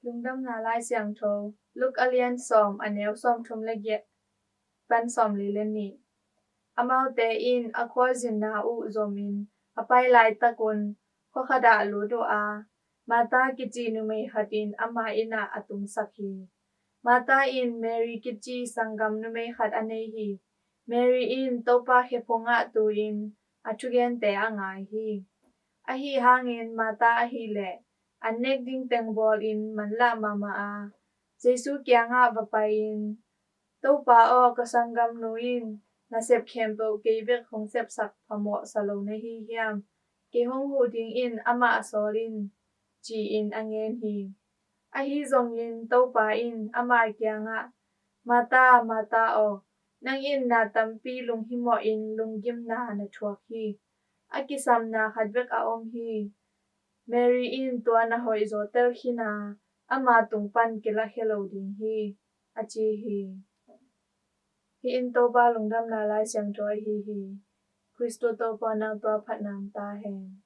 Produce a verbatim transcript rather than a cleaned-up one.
Lungdamna Lai Siangtho, Luke a lian sawm, a neu sawmthum le giat pan sawmli le nih. Amaute in a khualzinna uh zomin a pai laitakun khua khatah a lut uh a, Martha kici numei khat in ama innah a tungsak hi. Martha in Mary kici sanggam numei khat a nei hi. Mary in Topa khe phungah tu-in a thugente a ngai hi. Ahi hangin Martha ahileh an nek ding teng bawlin manlah mahmah a, Jesu kiangah va pai-in, "Topa aw, ka sanggamnu in nasep khempeuh kei bek hong sepsak phamawh sa lo na hi hiam? Kei hong huh dingin amah a sawl in," ci-in a ngen hi. Ahi zongin Topa in ama kiangah, "Martha, Martha aw, nang in na tampi lunghimawhin lunggimna na thuak hi. A kisamna khat bek a om hi. Mary in tua na hoihzaw tel khin a, ama tung pan kilakhia lo ding hi," a ci hi. Hih in Topa Lungdamna Lai Siangtho ahi hi. Khristu Topa nang tua phatna om ta hen.